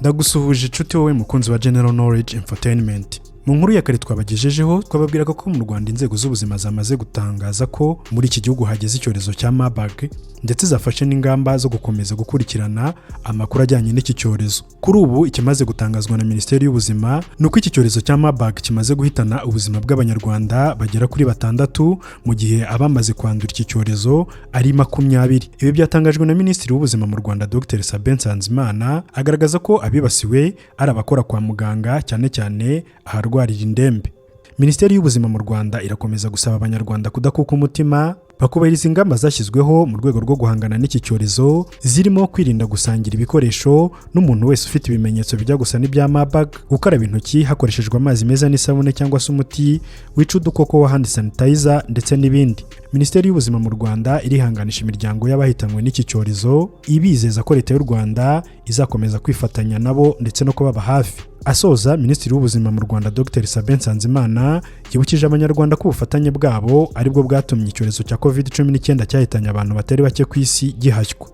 Ndagusuhuje inshuti, wowe mukunzi wa General Knowledge Infotainment. Mu nkuru ya kare twabagejejeho, twababwiraga ko mu Rwanda inzego z'ubuzima zamaze gutangaza ko muri iki gihugu hageze icyorezo cya Marburg, ndetse zafashe n'ingamba zo gukomeza gukurikirana amakuru ajyanye n'iki cyorezo. Kuri ubu ikimaze gutangazwa na Minisiteri y'Ubuzima ni uko iki cyorezo cya Marburg kimaze guhitana ubuzima bw'Abanyarwanda bagera kuri batandatu, mu gihe abamaze kwandura iki cyorezo ari 20. Ibi byatangajwe na Minisitiri w'Ubuzima mu Rwanda, Dr Sabin Nsanzimana, agaragaza ko abibasiwe ari abakora kwa muganga, cyane cyane aharwarira indembe. Minisiteri y'Ubuzima mu Rwanda irakomeza gusaba Abanyarwanda kudakuka umutima, bakubahiriza ingamba zashyizweho mu rwego rwo guhangana n'iki cyorezo, zirimo kwirinda gusangira ibikoresho n'umuntu wese ufite ibimenyetso bijya gusa n'ibya Marburg, gukaraba intoki hakoreshejwe amazi meza n'isabune cyangwa se umuti wica udukoko wa hand sanitizer, ndetse n'ibindi. Minisiteri y'Ubuzima mu Rwanda irihanganisha imiryango y'abahitanywe n'iki cyorezo, ibizeza ko Leta y'u Rwanda izakomeza kwifatanya nabo ndetse no kubaba hafi. Asoza, Minisitiri w'Ubuzima mu Rwanda, Dr Sabin Nsanzimana, yibukije Abanyarwanda ko ubufatanye bwabo aribwo bwatumye icyorezo cya COVID-19 cyahitanye abantu batari bake ku isi gihashywa.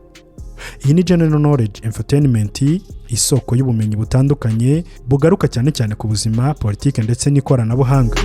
Iyi ni General Knowledge Infotainment, isoko y'ubumenyi butandukanye bugaruka cyane cyane ku buzima, politiki ndetse n'ikoranabuhanga.